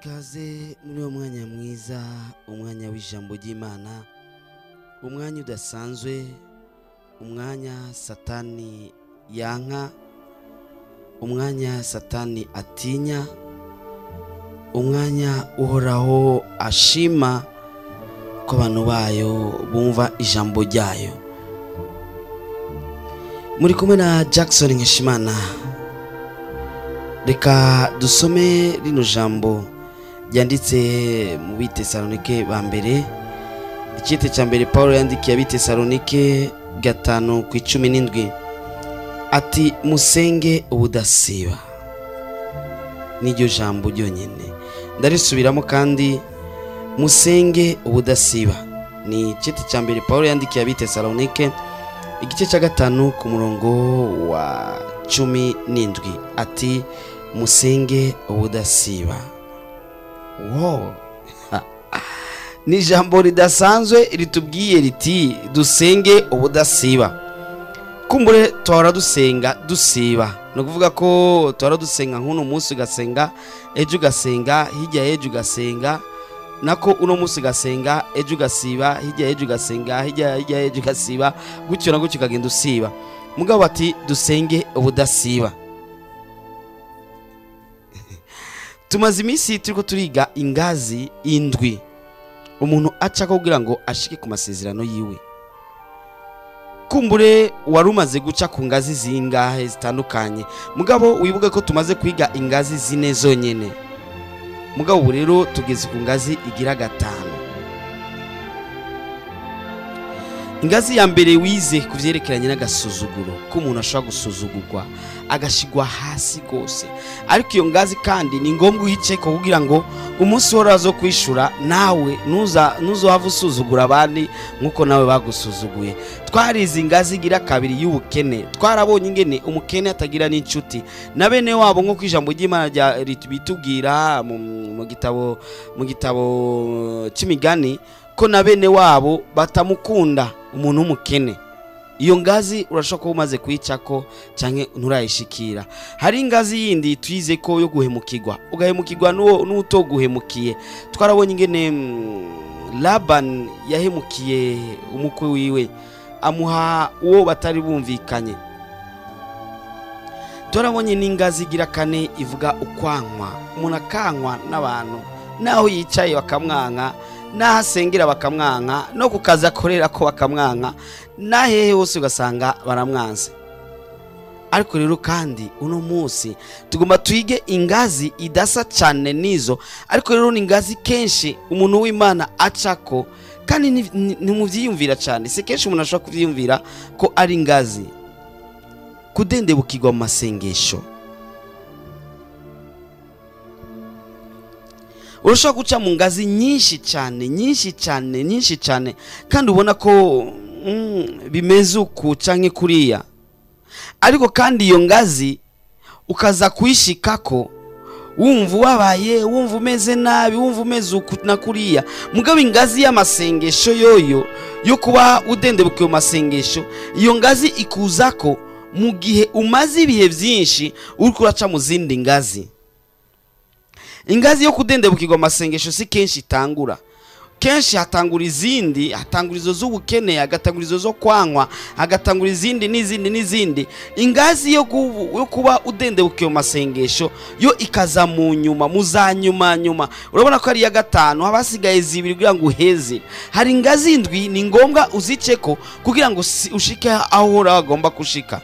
Kaze muri uwo mwanya mwiza, umwanya w'ijambo ry'Imana, umwanya udasanzwe, umwanya Satani yanka, umwanya Satani atinya, umwanya Uhoraho ashima ko abantu bayo bumva ijambo ryayo. Muri kumwe na Jackson Nkeshimana. Reka dusome rino jambo ryanditse mu Bitesalonike ba mbere, icyete cya mbere Paulo yandikiye Abitesalonike 5:17, ati musenge ubudasiba. N'iryo jambo ryonyine ndarisubiramo kandi, musenge ubudasiba. Ni icyete cya mbere Paulo yandikiye Abitesalonike igice cya 5 ku murongo wa 17, ati musenge ubudasiba. Wow. Ni ijambo ridasanzwe ritubwiye riti dusenge ubudasiba. Kumbure twahora dusenga dusiba, no kuvuga ko twahora dusenga nk'uno munsi ugasenga, ejo ugasenga, hirya ejo ugasenga, nako uno munsi ugasenga, ejo ugasiba, hirya ejo ugasenga, hirya ejo ugasiba, gutyo na gutyo ukagenda usiba. Mugabo ati dusenge ubudasiba. Tumaze iminsi turiko turiga ingazi indwi umuntu aca kugira ngo ashike ku masezerano yiwe. Kumbure warumaze guca ku ngazi zingahe zitandukanye, mugabo wibuke ko tumaze kwiga ingazi zine zonyene. Mugabo ubu rero tugeze ku ngazi igira 5. Ingazi ya mbere wize kuvyerekeranye n'agasuzuguro, ko umuntu ashobora gusuzugurwa agashigwa hasi gose. Ariko iyo ngazi kandi ni ngombwa uyiceko kugira ngo umunsi wora zo kwishura nawe nuzohava usuzugura abandi nkuko nawe bagusuzuguye. Twarize ingazi igira 2 y'ubukene, twarabonye ingene umukene atagira n'inshuti na bene wabo, nko kwijambo ry'Imana rya bitubwira mu gitabo c'imigani ko na bene wabo batamukunda umuntu w'umukene. Iyo ngazi urashobora kuba umaze kuyicako canke nturayishikira. Hari ingazi yindi twize ko yo guhemukirwa, ugahemukirwa n'utoguhemukiye. Twarabonye ingene Laban yahemukiye umukwe wiwe, amuha uwo batari bumvikanye. Twarabonye n'ingazi igira 4 ivuga ukwankwa, umuntu akankwa n'abantu, naho yicaye bakamwanka, naho asengera bakamwanka, no kukaza akorera ko bakamwanka, nahehe hose ugasanga baramwanze. Ariko rero kandi uno munsi tugomba twige ingazi idasa cyane nizo, ariko rero ni ingazi kenshi umuntu w'Imana acako kandi ntimuvyiyumvira cyane. Si kenshi umuntu ashobora kuvyiyumvira ko ari ingazi. Kudendebukirwa mu masengesho. Urashobora guca mu ngazi nyinshi cyane, nyinshi cyane, nyinshi cyane, kandi ubona ko bimeze uku canke kuriya. Ariko kandi iyo ngazi ukaza kuyishikako wumva wabaye, wumva umeze nabi, wumva umeze uku na kuriya. Mugabo ingazi y'amasengesho yoyo yo kuba udendebukiye mu masengesho, iyo ngazi ikuzako mu gihe umaze ibihe byinshi uriko uraca mu zindi ngazi. Ingazi yo kudendebukirwa amasengesho si kenshi itangura. Kenshi hatangura izindi, hatangura izo z'ubukene, hagatangura izo zo kwankwa, hagatangura izindi n'izindi n'izindi. Ingazi yo kuba udendebukiye mu masengesho yo ikaza mu nyuma, muzanyuma nyuma. Urabona ko ari ya 5, habasigaye 2 kugira ngo uheze. Hari ingazi indwi ni ngombwa uziceko kugira ngo ushike aho uragomba kushika.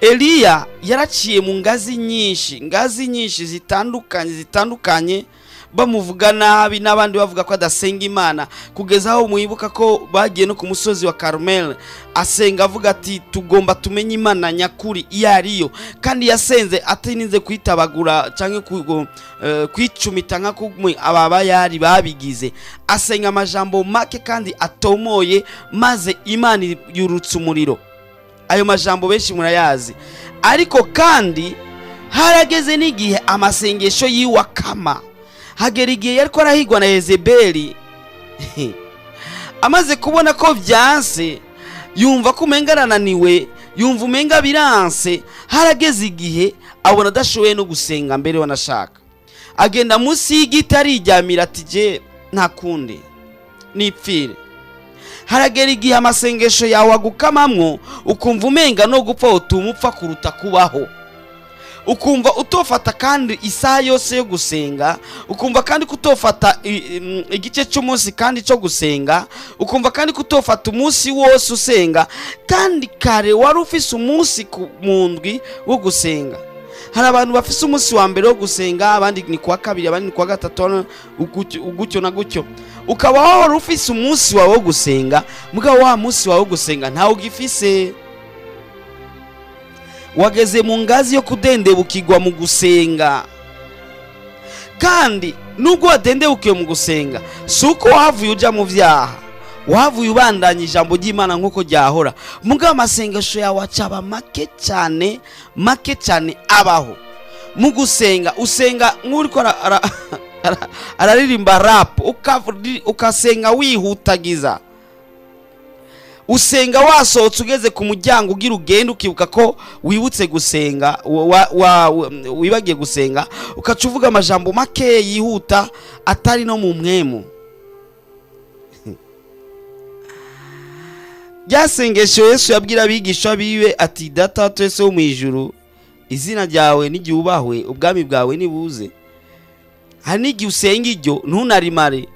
Eliya yaraciye mu ngazi nyinshi, ngazi nyinshi zitandukanye, bamuvuga nabi n'abandi bavuga ko adasenga Imana, kugeza aho mwibuka ko bagiye no ku musozi wa Carmel asenga avuga ati tugomba tumenye Imana nyakuri iyo ariyo. Kandi yasenze atininze kwitabagura canke kwicumita nka kumwe ababa yari babigize. Asenga amajambo make kandi atomoye, maze Imana yurutse umuriro. Ayo majambo benshi murayazi. Ariko kandi harageze n'igihe amasengesho yiwakama. Hagera igihe yariko arahigwa na Yezebeli. Amaze kubona ko byanse, yumva ko umenga arananiwe, Yumva umenga biranse. Harageze igihe abona adashoboye no gusenga mbere wanashaka. Agenda munsi y'igiti ariryamira ati je nta kundi nipfire. Haragera igihe amasengesho yawe agukamamwo, ukumva umenga no gupfa utumupfa kuruta kubaho. Ukumva utofata kandi isaha yose yo gusenga, ukumva kandi kutofata igice cy'umunsi kandi cyo gusenga, ukumva kandi kutofata umunsi wose usenga, kandi kare wari ufise umunsi mu ndwi wo gusenga. Hari abantu bafise umunsi wa mbere wo gusenga, abandi ni kuwa kabiri, abandi ni kuwa gatatu, gutyo na gutyo. Ukaba wari ufise umunsi wawe wo gusenga, mugabo wa munsi wawe wo gusenga ntawe ugifise. Wageze mu ngazi yo kudendebukirwa mu gusenga. Kandi nubwo wadendebukiwe mu gusenga, si uko wahavuye uja mu vyaha, wahavuye ubandanya ijambo ry'Imana nkuko ryahora, mugabo amasengesho yawe acaba make cyane, make cyane abaho. Mu gusenga usenga nk'uriko araririmba rap, ukasenga wihutagiza. Usenga wasohotse ugeze ku muryango ugira ugende, ukibuka ko wibutse gusenga, wibagiye gusenga, ukaca uvuga amajambo make yihuta atari no mu mwemu. Ryasengesho Yesu yabwira abigisha biwe ati Data twese wo mu ijuru, izina ryawe niryubahwe, ubwami bwawe nibuze. Hari n'igihe usenga iryo ntunarimare,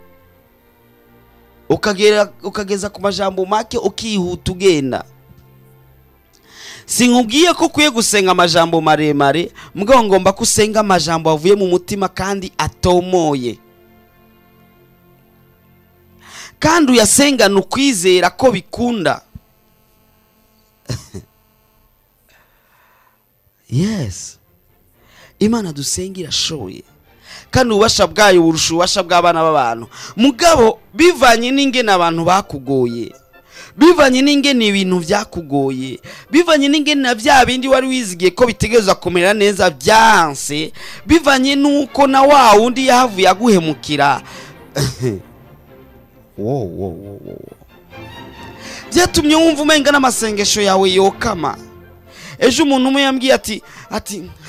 ukageza ku majambo make ukihuta ugenda. Sinkubwiye ko ukwiye gusenga amajambo maremare, mugabo ngomba ko usenga amajambo avuye mu mutima kandi atomoye, kandi uyasengana ukwizera ko bikunda. Yes, Imana dusenga irashoboye, kandi ububasha bwayo burusha ububasha bw'abana b'abantu. Mugabo bivanye n'ingene abantu bakugoye, bivanye n'ingene ibintu byakugoye, bivanye n'ingene na bya bindi wari wizigiye ko bitegerezwa kumera neza byanse, bivanye n'uko na wa wundi yahavuye aguhemukira. Byatumye wumva umenga n'amasengesho yawe yokama. Ejo umuntu umwe yambwiye ati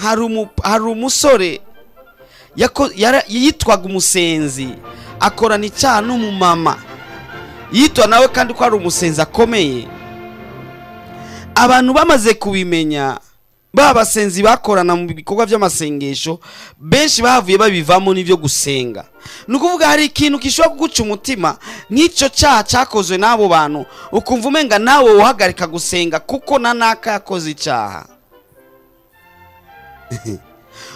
hari umusore yitwaga umusenzi, akorana icyaha n'umumama yitwa nawe kandi ko ari umusenzi akomeye. Abantu bamaze kubimenya, ba basenzi bakorana mu bikorwa by'amasengesho, benshi bahavuye babivamo n'ibyo gusenga. Ni ukuvuga hari ikintu gishobora kuguca umutima nk'icyo cyaha cyakozwe n'abo bantu, ukumva umenga nawe uhagarika gusenga kuko na naka yakoze icyaha.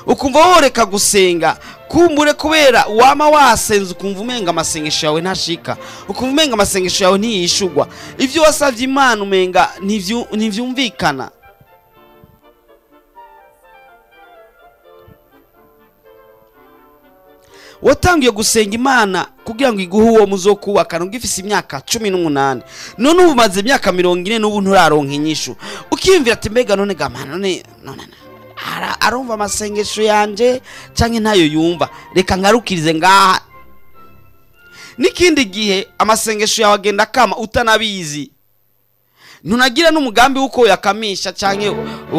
Ukumva woreka gusenga kumbure kubera wama wasenze, ukumva umenga amasengesho yawe ntashika, ukumva umenga amasengesho yawe ntiyishurwa, ivyo wasavye Imana umenga ntivyumvikana. Watangiye gusenga Imana kugira ngo iguhe uwo muzokubakana ugifise imyaka 18, none ubu umaze imyaka 40 n'ubu nturaronka inyishu. Ukiyumvira ati mbega none ga Mana none arumva amasengesho yanje canke ntayo yumva, reka ngarukirize ngaha. N'ikindi gihe amasengesho yawe agenda kama utanabizi, ntunagira n'umugambi w'uko yakamisha canke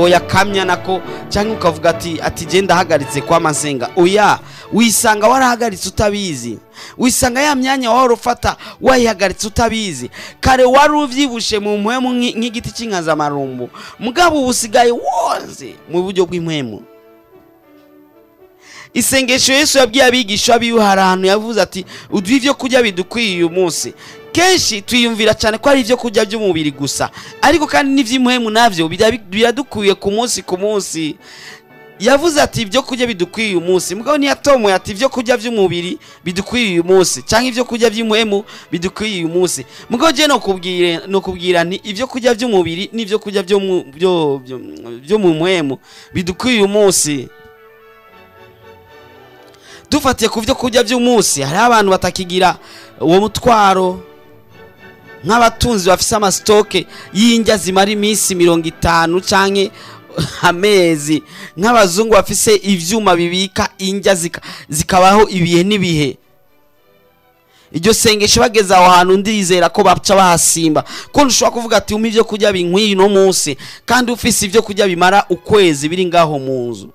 yakamya nako, canke ukavuga ati je ndahagaritse kwa masenga. Oya, wisanga warahagaritse utabizi, wisanga ya myanya wahora ufata wayihagaritse utabizi. Kare wari uvyibushe mu mpwemu nk'igiti cy'inkazamarumbu, mugabo ubusigaye wonze mu buryo bw'impwemu. Isengesho Yesu yabwiye abigisha biwe, hari ahantu yavuze ati uduhe ivyo kurya bidukwiye uyu munsi. Kenshi twiyumvira cyane ko ari ivyo kurya by'umubiri gusa, ariko kandi n'ivy'impwemu navyo biradukwiye ku munsi ku munsi. Yavuze ati ibyo kurya bidukwiye uyu munsi, mugabo ntiyatomoye ati ibyo kurya by'umubiri bidukwiye uyu munsi cyangwa ibyo kurya by'impwemu bidukwiye uyu munsi. Mugabo je no kubwira nti ibyo kurya by'umubiri n'ibyo kurya byo mu mpwemu bidukwiye uyu munsi. Dufatiye ku byo kurya by'umunsi, hari abantu batakigira uwo mutwaro, nk'abatunzi bafise amastoke y'indya zimara iminsi 50 canke amezi, nk'abazungu bafise ivyuma bibika indya zikabaho ibihe n'ibihe. Iryo sengesho bageze aho hantu ndizera ko baca bahasimba, ko ntushobora kuvuga ati umpe ibyo kurya binkwiye uno munsi kandi ufise ibyo kurya bimara ukwezi biri ngaho mu nzu.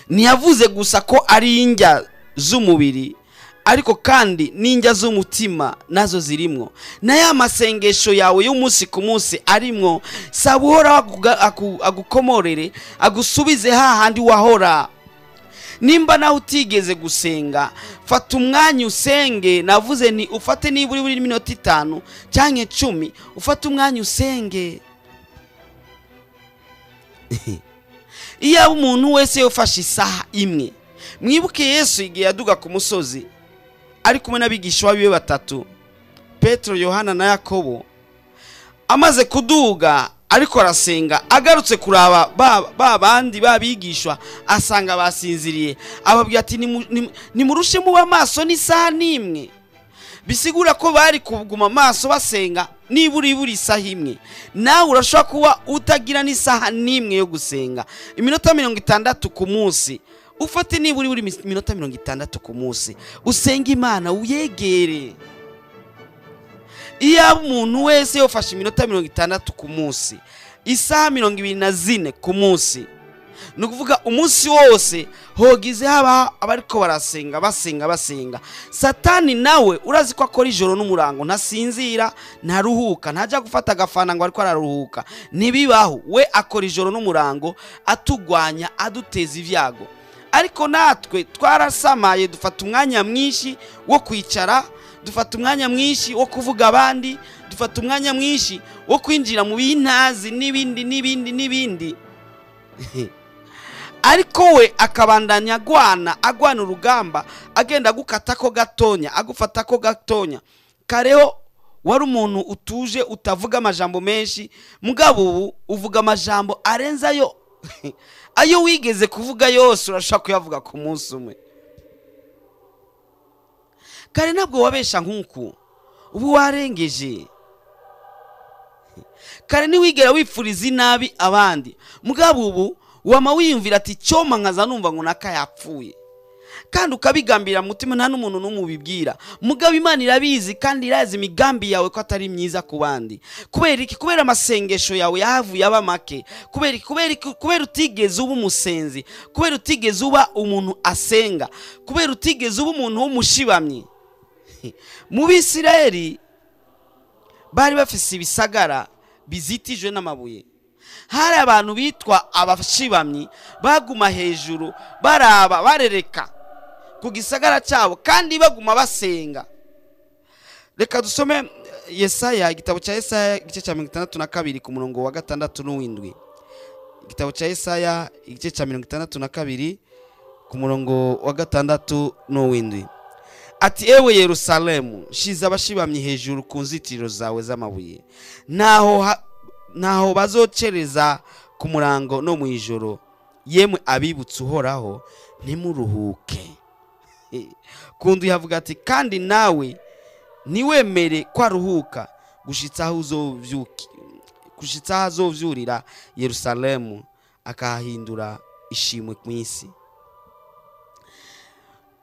Ntiyavuze gusa ko ari indya z'umubiri, ariko kandi n'indya z'umutima nazo zirimwo. Na ya masengesho yawe y'umunsi ku munsi arimwo. Saba Uhoraho agukomorere, agusubize hahandi wahora. Nimba nawe utigeze gusenga, fata umwanya usenge. Navuze nti ufate nibura buri minota 5 canke 10, ufate umwanya usenge. Iyo umuntu wese yofashe isaha imwe, mwibuke Yesu igihe yaduga ku musozi ari kumwe n'abigishwa biwe batatu, Petro, Yohana na Yakobo. Amaze kuduga ariko arasenga, agarutse kuraba ba bandi babigishwa asanga basinziriye. Ababwira ati nimurushe muba maso n'isaha n'imwe. Bisigura ko bari kuguma maso basenga nibura ibura isaha imwe. Nawe urashobora kuba utagira n'isaha n'imwe yo gusenga, iminota 60 ku munsi. Ufate nibura ibura iminota 60 ku munsi usenge Imana, uyegere. Iyo umuntu wese yofashe iminota 60 ku munsi, isaha 24 ku munsi, ni ukuvuga umunsi wose hogize haba abariko barasenga basenga basenga. Satani nawe urazi ko akora ijoro n'umurango, ntasinzira, ntaruhuka, ntajya gufata agafana ngo ariko araruhuka, ntibibaho. We akora ijoro n'umurango atugwanya, aduteza ibyago. Ariko natwe twarasamaye, dufata umwanya mwinshi wo kwicara, dufata umwanya mwinshi wo kuvuga abandi, dufata umwanya mwinshi wo kwinjira mu bintazi n'ibindi n'ibindi n'ibindi. Ariko we akabandanya agwana urugamba, agenda agukatako gatonya, agufatako gatonya. Kareho wari umuntu utuje, utavuga amajambo menshi, mugabo ubu uvuga amajambo arenze ayo ayo wigeze kuvuga yose urashobora kuyavuga ku munsi umwe. Kare ntabwo wabesha nk'uku, ubu warengeje. Kare ntiwigera wifuriza inabi abandi, mugabo ubu wama wiyumvira ati cyoma nkaza numva ngo naka yapfuye, kandi ukabigambira mutima, nta n'umuntu n'umubibwira. Mugabo Imana irabizi kandi irazi imigambi yawe ko atari myiza ku bandi. Kubera iki? Kubera amasengesho yawe yahavuye aba make. Kubera iki? Kubera utigeze uba umusenzi, kubera utigeze uba umuntu asenga, kubera utigeze uba umuntu w'umushibamyi. Mu Bisirayeli bari bafise ibisagara bizitijwe n'amabuye. Hari abantu bitwa abashibamyi baguma hejuru baraba barereka ku gisagara cyabo kandi baguma basenga. Reka dusome Yesaya, igitabo cya Yesaya igice cya 62 ku murongo wa 6 n'uwindwi. Igitabo cya Yesaya igice cya 62 ku murongo wa 6 n'uwindwi. Ati ewe Yerusalemu, shiza abashibamyi hejuru ku nzitiro zawe z'amabuye, naho bazocereza ku murango no mu ijoro. Yemwe abibutse Uhoraho ntimuruhuke. Kundi yavuga ati kandi nawe ntiwemere kwaruhuka gushitsa aho azovyurira Yerusalemu akahindura ishimwe ku isi.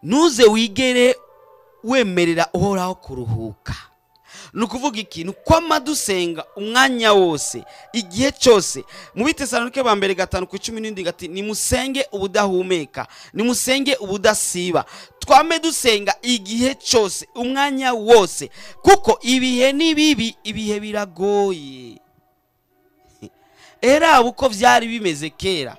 Nuze wigere wemerera Uhoraho kuruhuka. Ni ukuvuga ikintu kwama dusenga umwanya wose, igihe cyose. Mu Bitesalonike ba mbere 5:17 ati nimusenge ubudahumeka, nimusenge ubudasiba. Twame dusenga igihe cyose, umwanya wose, kuko ibihe ni bibi, ibihe biragoye. Era uko vyari bimeze kera,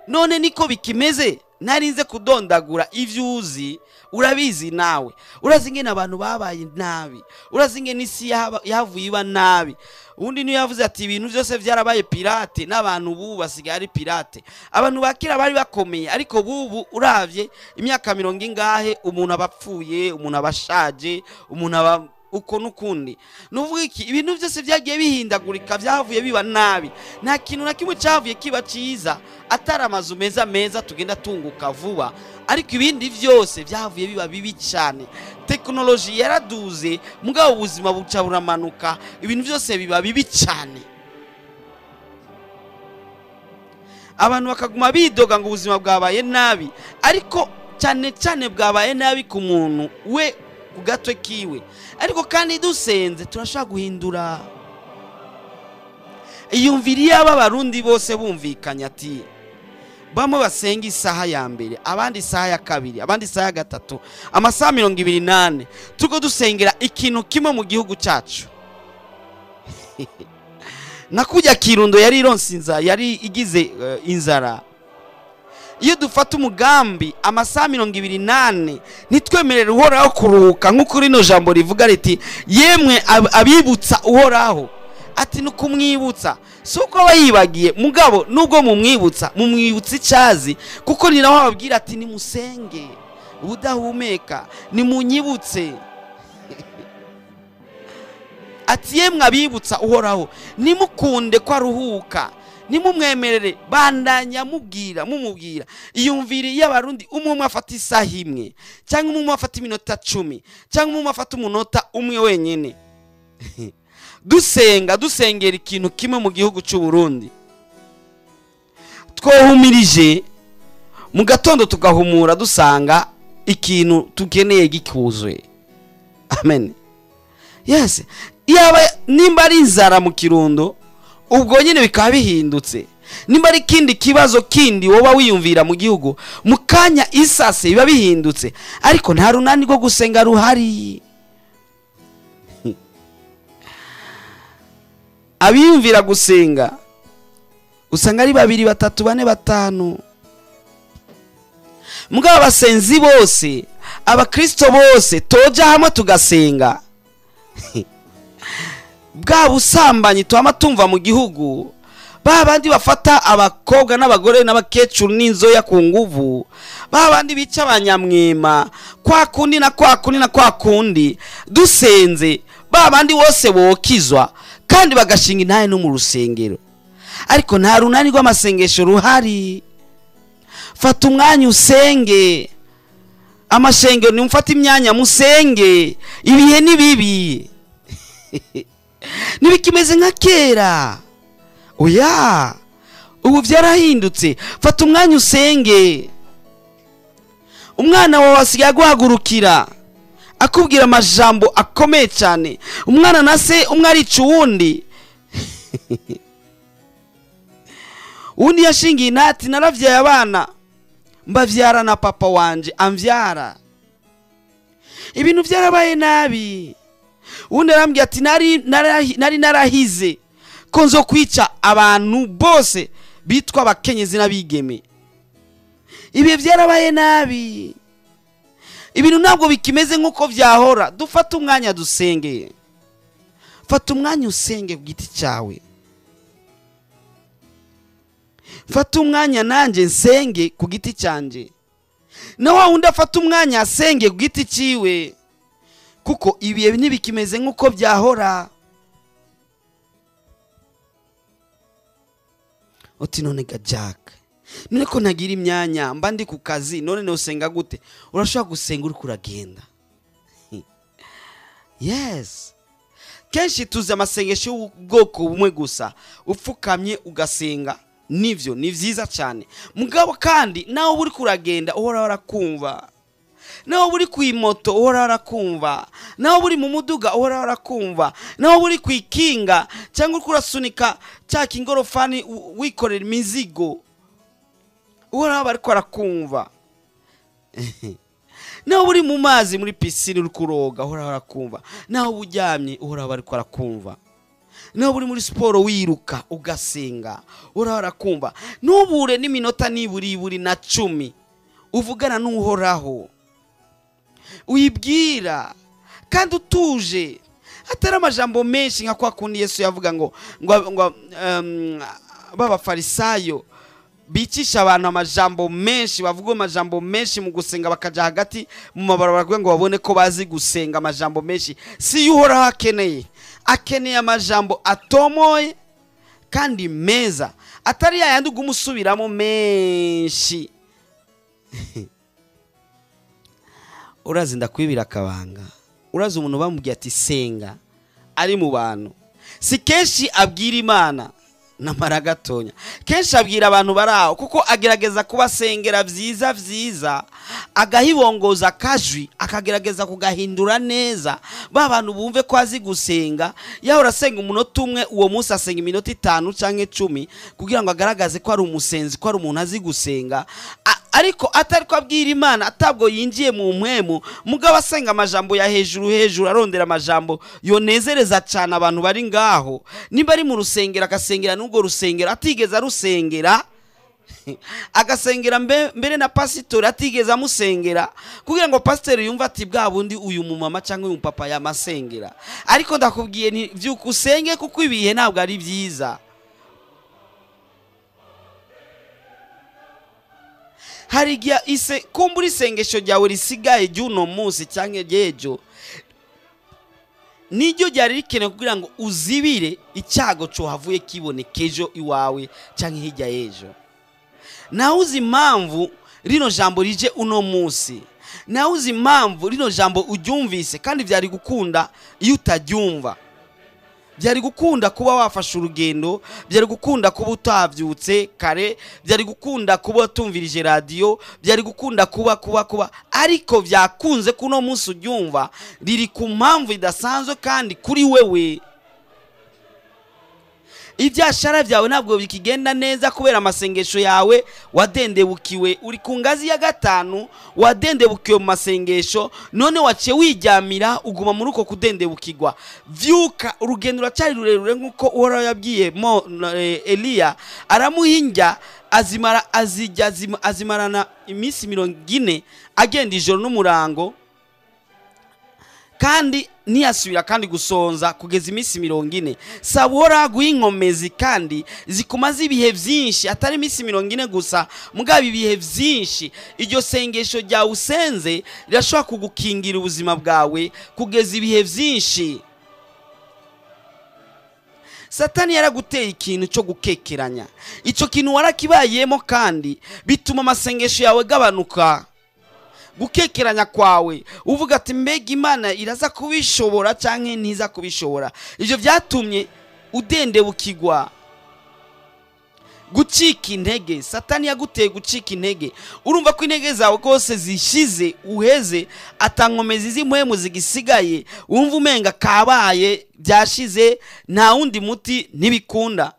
none niko bikimeze. Narinze kudondagura ivyuzi, urabizi nawe. Urazi ingene abantu babaye nabi, urazi ingene isi yavuye iba nabi. Undi niyo yavuze ati ibintu byose byarabaye pirate, n'abantu bubu basigaye ari pirate. Abantu bakira bari bakomeye, ariko bubu uravye imyaka 40 ingahe umuntu abapfuye, umuntu abashaje, umuntu aba uko nukundi. Nuvuga iki, ibintu byose byagiye bihindagurika, byavuye biba nabi. Nta kintu na kimwe cyavuye kiba ciza, atari amazu meza meza tugenda tunguka vuba, ariko ibindi byose byavuye biba bibi cyane. Teknoloji yaraduze, mugabo ubuzima buca buramanuka, ibintu byose biba bibi cyane. Abantu bakaguma bidoga ngo ubuzima bwabaye nabi, ariko Cyane cyane bwabaye nabi ku muntu we ku gatwe kiwe, ariko kandi dusenze turashobora guhindura. Iyumvire iyaba Abarundi bose bumvikanye ati bamwe basenga isaha ya mbere, abandi isaha ya kabiri, abandi isaha ya gatatu, amasaha 24 turiko dusengera ikintu kimwe mu gihugu cyacu. Nakujya Kirundo yari ironse inzara, yari igize inzara. Iyo dufata umugambi amasaha 24 ntitwemerere Uhoraho kuruhuka, nk'uko rino jambo rivuga riti yemwe abibutsa Uhoraho, ati ni kumwibutsa, si uko aba yibagiye mugabo, nubwo mumwibutsa mumwibutsa icyazi, kuko ni nawe ababwira ati nimusenge ubudahumeka, nimunyibutse. Ati yemwe abibutsa Uhoraho, nimukunde ko aruhuka, nimumwemerere, bandanya mubwira mumubwira. Iyumvire y'Abarundi umwe umwe afata isaha imwe, cyangwa umwe umwe afata iminota 10, cyangwa umwe afata umunota umwe wenyine. Dusenga dusengera ikintu kimwe mu gihugu cy'u Burundi. Twohumirije mu gatondo tugahumura dusanga ikintu tukeneye gikuzwe. Amen. Yes, yaba nimba ari inzara mu Kirundo, ubwo nyine bikaba bihindutse. Nimba ari kindi kibazo kindi woba wiyumvira mu gihugu, mu kanya isase biba bihindutse, ariko nta runani rwo gusenga ruhari. Abiyumvira gusenga usanga ari 2, 3, 4, 5. Mugabo abasenzi bose, abakristo bose toja hamwe tugasenga, bwa busambanyi twama tumva mu gihugu, ba bandi bafata abakobwa n'abagore n'abakecuru n'inzoya ku nguvu, ba bandi bica abanyamwema kwa kundi na kwa kundi na kwa kundi, dusenze ba bandi bose bokizwa kandi bagashinga intahe no mu rusengero. Ariko nta runani rw'amasengesho ruhari. Fata umwanya usenge. Amashengero nimufate imyanya musenge. Ibihe ni bibi. Ntibikimeze nka kera. Oya, ubu byarahindutse. Fata umwanya usenge. Umwana wawe asigaye aguhagurukira akubwira amajambo akomeye cyane. Umwana na se umwe arica uwundi. Uwundi yashingiye inati, naravyaye abana mbavyara na papa wanje amvyara. Ibintu byarabaye nabi. Uwundi arambwira ati nari narahize ko nzo kwica abantu bose bitwa abakenyezi n'abigeme. Ibihe byarabaye nabi. Ibintu ntabwo bikimeze nkuko vyahora. Dufate umwanya dusenge. Fata umwanya usenge ku giti cyawe. Fata umwanya nanje nsenge ku giti cyanje. Na wa wundi afata umwanya asenge ku giti ciwe, kuko ibihe ntibikimeze nkuko byahora. Uti none ga Jack, none ko ntagira imyanya, mba ndi ku kazi, none nosenga gute? Urashobora gusenga uri kuragenda. Yes. Kenshi tuzi amasengesho y'ubwoko bumwe gusa, upfukamye ugasenga, nivyo ni vyiza cyane. Mugabo kandi nawe uri kuragenda uhora urakumva, nawe uri ku imoto uhora urakumva, nawe uri mu muduga uhora urakumva, nawe uri ku ikinga cyangwa uri kurasunika cya kingorofani wikorera imizigo, uhora bariko arakumva. Nawe uri mu mazi muri piscine uri kuroga uhora urakumva, nawe uryamye uhora bariko arakumva, nawe uri muri siporo wiruka ugasenga uhora urakumva. Nubure n'iminota niburi na 10 uvugana n'Uhoraho, uyibwira kandi utuje, atari amajambo menshi nka kwa kundi Yesu yavuga ngo b'Abafarisayo bicisha abantu amajambo menshi, bavuga amajambo menshi mu gusenga, bakaja hagati mu mabarabara kugira ngo babone ko bazi gusenga amajambo menshi. Si Uhoraho akeneye, akeneye amajambo atomoye kandi meza, atari yayandi ugumusubiramo menshi. Urazi ndakwibira akabanga, urazi umuntu bamubwiye ati senga ari mu bantu, si kenshi abwira Imana. Namara gatonya kenshi abwira abantu baraho, kuko agerageza kubasengera vyiza vyiza, agahibongoza akajwi, akagerageza kugahindura neza ba bantu bumve ko azi gusenga. Yahora asenga umunota umwe, uwo munsi asenga iminota 5 canke 10 kugira ngo agaragaze ko ari umusenzi, ko ari umuntu azi gusenga. Ariko atari ko abwira Imana, atabwo yinjiye mu mpwemu, mugabo asenga amajambo ya hejuru hejuru, arondera amajambo yonezereza cyane abantu bari ngaho. Nimba ari mu rusengero agasengera n'ubwo rusengero atigeze arusengera, agasengera mbere na pasitori atigeze amusengera, kugira ngo pasitori yumve ati bwa bundi uyu mumama cyangwa uyu papa yamasengera. Ariko ndakubwiye ni vyuka usenge, kuko ibihe ntabwo ari byiza. Hari igihe ise kumbura isengesho ryawe risigaye ry'uno munsi cyangwa ry'ejo, niryo ryari rikenewe kugira ngo uzibire icyago cohavuye kiboneka ejo iwawe cyangwa hirya y'ejo. Nawe uzi impamvu rino jambo rije uno munsi, nawe uzi impamvu rino jambo uryumvise, kandi byari gukunda iyo utaryumva. Byari gukunda kuba wafashe urugendo, byari gukunda kuba utavyutse kare, byari gukunda kuba utumvirije radio, byari gukunda kuba kuba kuba, ariko byakunze kuno munsi uryumva riri ku mpamvu idasanzwe kandi kuri wewe. Ibyashara byawe ntabwo bikigenda neza kubera amasengesho yawe wadendebukiwe. Uri ku ngazi ya 5 wadendebukiwe mu masengesho, none waciye wijyamira uguma muri uko kudendebukirwa. Vyuka, urugendo ruracyari rurerure nkuko Uhoraho yabwiye Eliya, aramuhinja azimara azijya azimarana iminsi 40 agenda ijoro n'umurango, kandi ntiyasubira kandi gusonza kugeza iminsi 40. Sabora guinkomezi kandi zikumaze ibihe byinshi, atari iminsi 40 gusa, mugabo ibihe byinshi. Iryo sengesho rya usenze rirashobora kugukingira ubuzima bwawe kugeza ibihe byinshi. Satani yaraguteye ikintu cyo gukekeranya, ico kintu warakibayemo kandi bituma amasengesho yawe gabanuka. Gukekeranya kwawe uvuga ati mbega Imana iraza kubishobora canke ntiza kubishobora, ivyo byatumye udendebukirwa, gucika intege. Satani yaguteye gucika intege, urumva ko intege zawe rwose zishize, uheze, atankomezi z'impwemu zigisigaye, wumva umenga kabaye byashize, nta wundi muti, ntibikunda.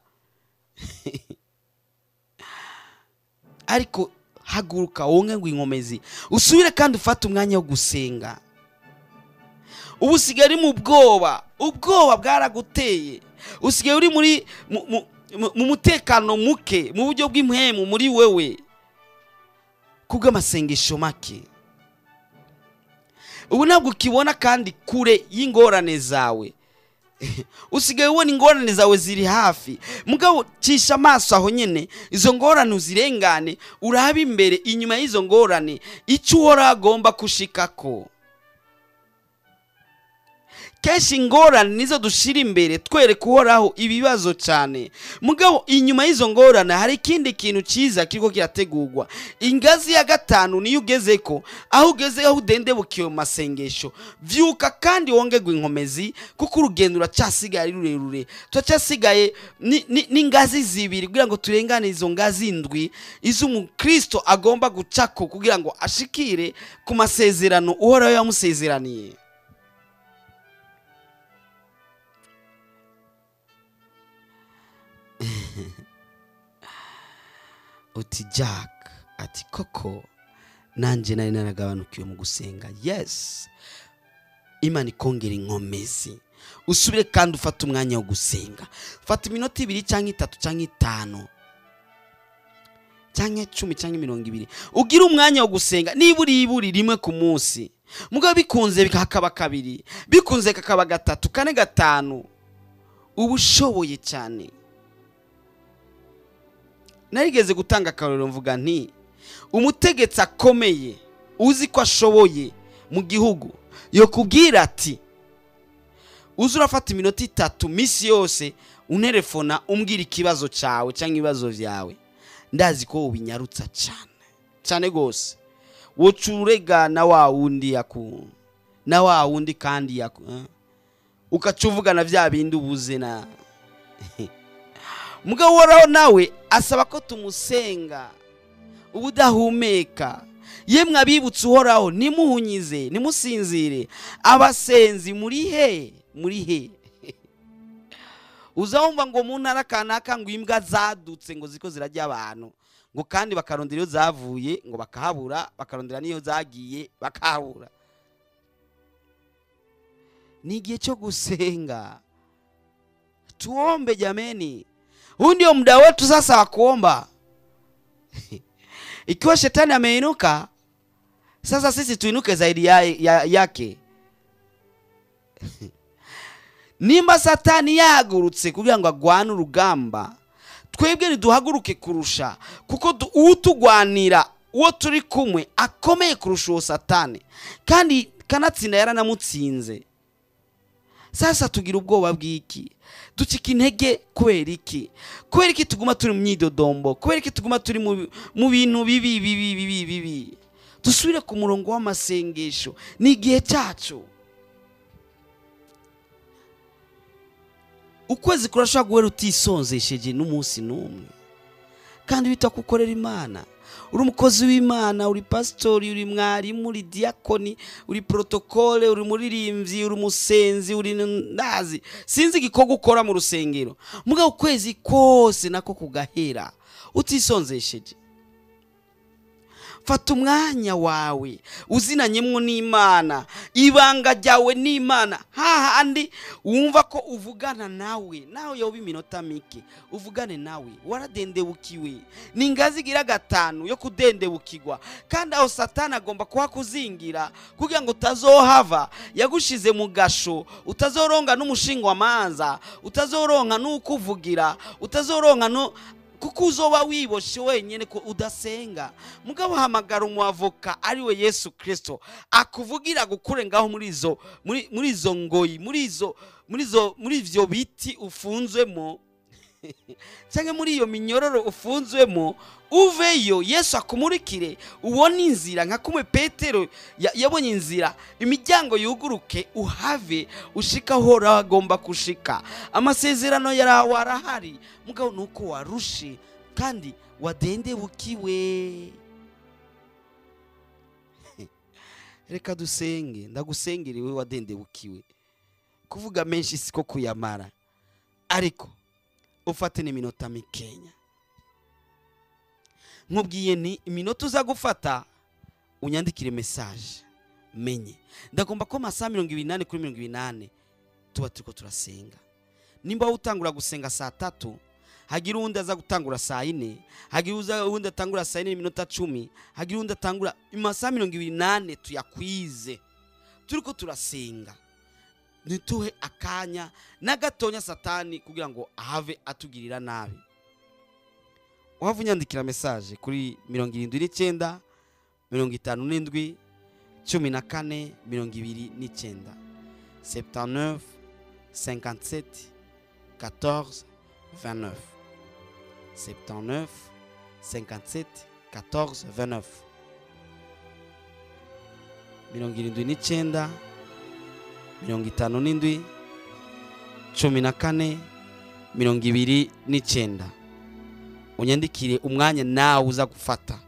Ariko haguruka wonge ngo inkomezi, usubire kandi ufate umwanya wo gusenga. Ubu usigaye uri mu bwoba, ubwoba bwaraguteye, usigaye uri muri mu mutekano muke, mu buryo bw'impwemu muri wewe kubw'amasengesho make. Ubu ntabwo ukibona kandi kure y'ingorane zawe, usigaye ubona ingorane zawe ziri hafi. Mugabo cisha amaso aho nyene, izo ngorane uzirengane, urabe imbere inyuma y'izo ngorane icyo Uhoraho agomba kushikako. Kenshi ingorane nizo dushira imbere twereka Uhoraho ibibazo cyane, mugabo inyuma y'izo ngorane hari ikindi kintu cyiza kiriko kirategurwa. Ingazi ya 5 niyo ugezeko, aho ugeze aho udendebukiwe mu masengesho. Vyuka kandi wongerwe inkomezi, kuko urugendo ruracyasigaye ari rurerure. Turacyasigaye n'ingazi 2 kugira ngo turengane izo ngazi 7 iz'umukristo agomba gucako kugira ngo ashikire ku masezerano Uhoraho yamusezeraniye. Uti Jack ati koko nanje nari naragabanukiwe mu gusenga. Yes, Imana ikongera inkomezi, usubire kandi ufate umwanya wo gusenga. Fata iminota 2 cyangwa 3 cyangwa 5 cyangwa 10 cyangwa 20, ugira umwanya wo gusenga niburi iburi rimwe ku munsi. Mugabo bikunze bikakaba 2, bikunze kakaba 3, 4, 5, uba ushoboye cyane. Narigeze gutanga akarorero mvuga nti umutegetsi akomeye uzi ko ashoboye mu gihugu yo kubwira ati uzi urafata iminota 3 misi yose unterefona umbwira ikibazo cyawe cyangwa ibibazo byawe, ndazi ko ubinyarutsa cyane cyane gose. Wocurega na wa wundi yaku na wa wundi kandi yaku ukacuvuga na bya bindi ubuze na Mugabo Uhoraho nawe asaba ko tumusenga ubudahumeka. Yemwe abibutse Uhoraho, nimuhunyize, nimusinzire. Abasenzi muri he? Muri he? Uzumva ngo mu ntara kanaka ngo imbwa zadutse ngo ziko zirajya abantu, ngo kandi bakarondera iyo zavuye ngo bakahabura, bakarondera n'iyo zagiye bakahabura. Ni igihe cyo gusenga, tuombe jameni. Huu ndio muda wetu sasa wa kuomba. Ikiwa shetani ameinuka, sasa sisi tuinuke zaidi yake. Nimba satani yahagurutse kugira ngo agwane urugamba, twebwe niduhaguruke kurusha, kuko utugwanira uwo turi kumwe akomeye kurusha uwo satani, kandi kanatsinda yaranamutsinze. Sasa tugira ubwoba bw'iki? Ducika intege kubera iki? Kubera iki tuguma turi mu myidodombo? Kubera iki tuguma turi mu bintu bibi bibi bibi bibi? Dusubire ku murongo w'amasengesho, ni igihe cyacu. Ukwezi kurashobora guhera utisonzesheje n'umunsi n'umwe, kandi wita kukorera Imana. Uri umukozi w'Imana, uri pastori, uri mwarimu, uri diakoni, uri protokole, uri muririmbyi, uri musenzi, uri ndazi, sinzi igikorwa ukora mu rusengero. Mugabo ukwezi kose nako kugahera utisonzesheje. Fata umwanya wawe uzinanyemwo n'Imana, ibanga ryawe n'Imana, hahandi wumva ko uvugana nawe, nawe yoba iminota mike uvugane nawe. Waradendebukiwe, ni ingazi igira gatanu yo kudendebukirwa, kandi aho satani agomba kuhakuzingira kugira ngo utazohava. Yagushize mu gasho, utazoronka n'umushingwamanza, utazoronka n'ukuvugira, utazoronka no kuko uzoba wiboshe wenyene ko udasenga. Mugabo hamagara umwavoka ariwe Yesu Kristo akuvugira gukure ngaho muri izo muri izo ngoyi, muri izo muri izo muri ivyo biti ufunzwemo, cyangwa muri iyo minyororo ufunzwemo, uveyo Yesu akumurikire ubone inzira nka kumwe Petero yabonye inzira, imiryango yuguruke, uhave ushika aho agomba kushika. Amasezerano yarawe arahari, mugabo nuko warushe kandi wadendebukiwe. Reka dusenge, ndagusengere wewe wadendebukiwe. Kuvuga menshi siko kuyamara, ariko ufate n'iminota mikenya. Nkubwiye ni iminota uza gufata unyandikire message menye. Ndagomba ko amasaha 28 kuri 28 tuba turiko turasenga. Nimba utangura gusenga saa 3, hagira uwundi aza gutangura saa 4, hagira uwundi atangura saa 4 n'iminota 10, hagira uwundi atangura amasaha 28 tuyakwize turiko turasenga. Nituhe akanya na gatonya satani kugira ngo ahave atugirira nabi. Wava unyandikira message kuri 79 57 14 29, 79 57 14 29, 79 57 14 29, 79 57 14 29. Unyandikire umwanya nawe uza gufata,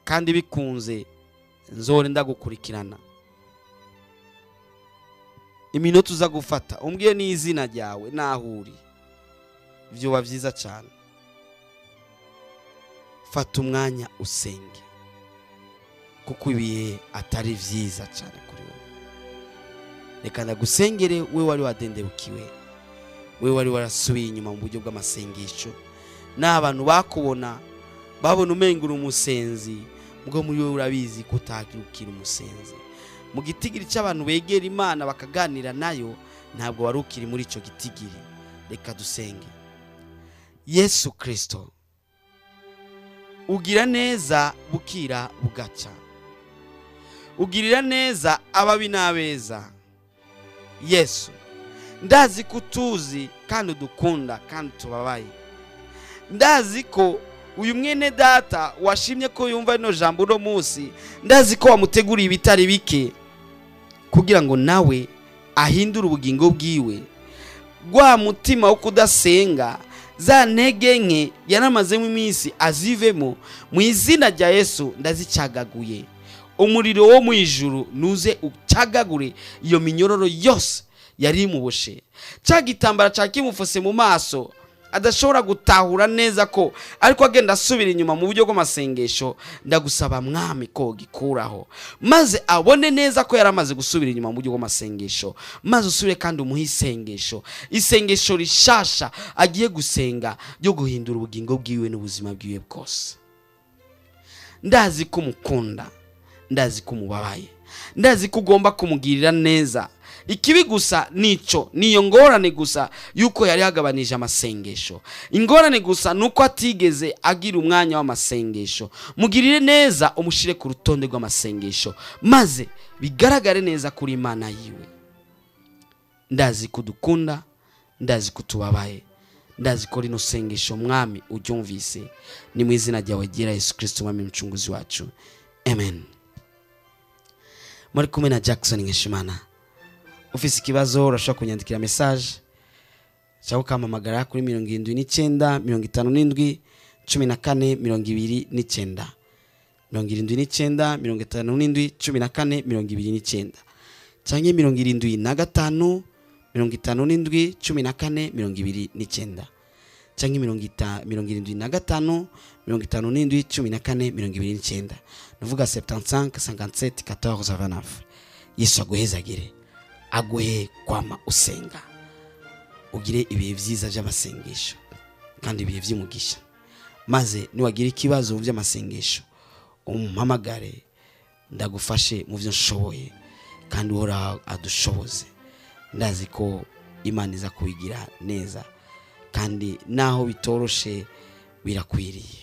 kandi bikunze nzore ndagukurikirana. Iminota uza gufata umbwiye n'izina ryawe naho uri, byoba byiza cyane. Fata umwanya usenge, kuko ibihe atari byiza cyane kuri wowe. Reka ndagusengere we wari wadendebukiwe, we wari warasubiye inyuma mu buryo bw'amasengesho, n'abantu bakubona babona umengura umusenzi, ubwo muri wowe urabizi ko utagirukira umusenzi. Mu gitigiri cy'abantu begera Imana bakaganira nayo, ntabwo wari ukiri muri ico gitigiri. Reka dusenge. Yesu Kristo, ugira neza bukira bugaca, ugirira neza ababi n'abeza. Yesu, ndazi ko utuzi kandi udukunda kandi tubabaye. Ndazi ko uyu mwene data washimye ko yumva ino jambo uno munsi, ndazi ko wamuteguriye ibitari bike kugira ngo nawe ahindure ubugingo bwiwe. Gwa mutima wo kudasenga Za ntege nke yaramazemo iminsi azivemo mu izina rya Yesu, ndazicagaguye. Umuriro wo mu ijuru nuze ucagagure iyo minyororo yose yari imuboshe. Cya gitambara cya kimufose mu maso adashobora gutahura neza ko ariko agenda asubira inyuma mu buryo bw'amasengesho, ndagusaba Mwami ko gikuraho, maze abone neza ko yaramaze gusubira inyuma mu buryo bw'amasengesho, maze usubire kandi umuhe isengesho, isengesho rishasha agiye gusenga ryo guhindura ubugingo bwiwe n'ubuzima bwiwe bwose. Ndazi ko umukunda, ndazi ko umubabaye, ndazi ko ugomba kumugirira neza. Ikibi gusa nico, niyo ngorane gusa yuko yari yagabanije amasengesho. Ingorane gusa nuko atigeze agira umwanya w'amasengesho. Mugirire neza, umushire ku rutonde rw'amasengesho, maze bigaragare neza kuri Imana yiwe. Ndazi kudukunda, ndazi kutubabaye, ndazi ko rino sengesho Mwami uryumvise. Ni mu izina ryawe ryera Yesu Kristo Mwami mucunguzi wacu, amen. Muri kumwe na Jackson Nkeshimana. Ufise ikibazo urashobora kunyandikira message cyangwa ukampamagara kuri 79 57 14 29, 79 57 14 29, cyangwa 75 57 14 29, cyangwa 75 57 14 29. Nuvuga 75 57 14 29. Yesu aguhezagire, aguhe kwama usenga, ugire ibihe byiza by'amasengesho kandi ibihe by'umugisha. Maze niwagira ikibazo mu by'amasengesho umpamagare, ndagufashe mu byo nshoboye, kandi Uhoraho adushoboze. Ndazi ko Imana iza kubigira neza, kandi naho bitoroshe birakwiriye.